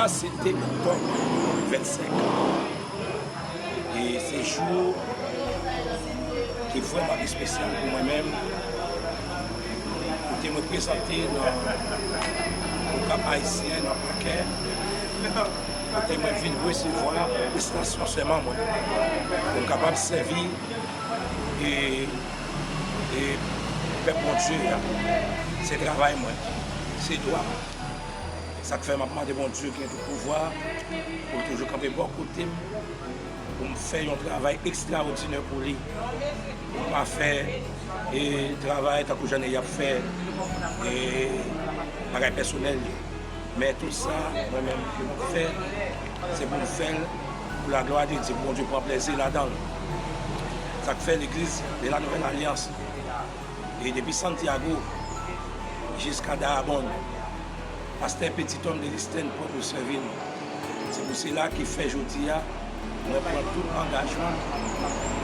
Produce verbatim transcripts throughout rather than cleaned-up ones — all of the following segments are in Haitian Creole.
Se de oktòb vennsenk. E se jou ki vrèman espesyal pou mwen menm, kote mwen prezante nan Okap Ayisyen, nan Pakè, kote mwen vin resevwa prestasyon sèman mwen, pou m kapab sèvi e, e pèp Bondye a. Se travay mwen, se dwa mwen. Sa k fè m ap mande Bondye ki gen tout pouvwa pou l toujou kanpe bò kote m, pou m fè yon travay ekstraòdinè pou li. Pou m pa fè, e, travay tankou jan y ap fè, e, bagay pèsonèl yo. Men tout sa, mwen menm, ke m ap fè, se pou m fè l pou laglwa de Dye, pou Bondye pran plezi ladan l. Sa k fè legliz de la Nouvelle Alliance, e depi Santiago jiska Dajabón, pastè Petit Homme de Listèn pwòpri sèvi nou. Se pou sela ki fè jodi a, mwen pran tout angajman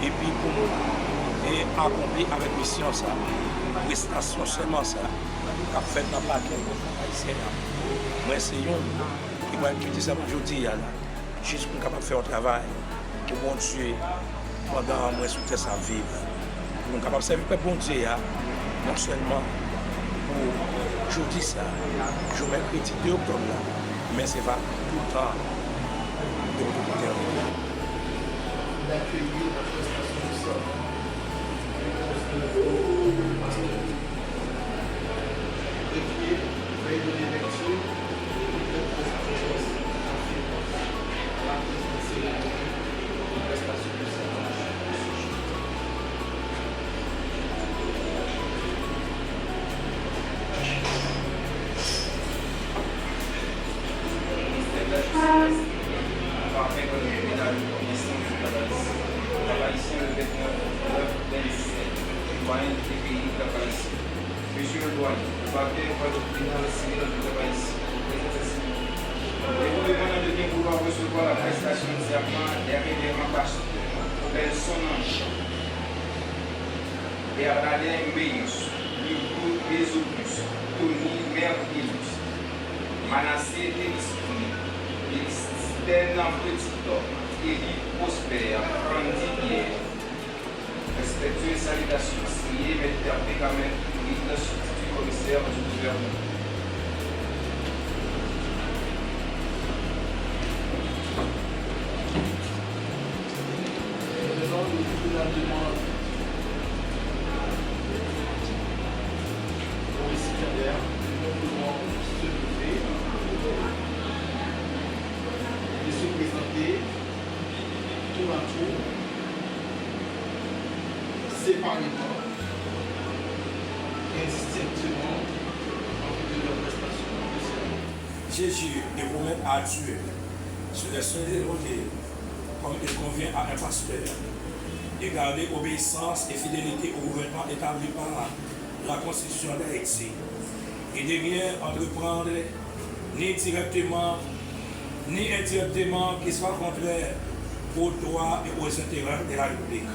epi pou nou, e, akonpli avèk misyon sa, prestasyon sèman sa k ap fèt nan Pakè Ayisyen an. Mwen se youn ki pral kite sèman jodi a la, jis pou m kapab fè yon travay pou Bondye pandan mwen sou tè sa ap viv. Pou nou kapab sèvi pèp Bondye a, non sèlman pou jodi sa, jou mèkredi de oktòb la, men se va toutan, de tout kote. N ap akeyi la prestasyon de sèman. Pastè. Veye donner lecture au texte de la présidente cérémonie de prestation de serment. Ministè de la Jistis, Parkè Kòd Kriminal, Komisyon Tribinal Ayisyen, Tribinal Ayisyen, le vennèf nèf vennsenk, Dwayen de peyi Tribinal Ayisyen. Mesye le Dwayen, le Parquet Kòd Tribinal Sivil Tribinal Ayisyen, prezante sèman. Le gouvernement de bien vouloir recevoir la prestation de serment des révérends pasteurs Robinson Jean, Bernadin Meyos, Lugo Bezopus, Tony Mervilus, Manassé Télistri, Felixtène Petit Homme, Élie Prosper, Frandy Pierre. Respectueuse salutation signée Maître Hervé Kamel, huit, substitut commissaire du gouvernement. Maintenant, le tribunal demande au récipiendaire de pouvoir se lever et se présenter tour à tour, séparément, indistinctement, en vue de leur prestation de serment. Je jure de promettre à Dieu, sur les saints et honnêtes, comme il convient à un pasteur, de garder obéissance et fidélité au gouvernement établi par la Constitution d'Haïti, et de rien entreprendre, ni directement, ni indirectement, qui soit contraire aux droits et aux intérêts de la République.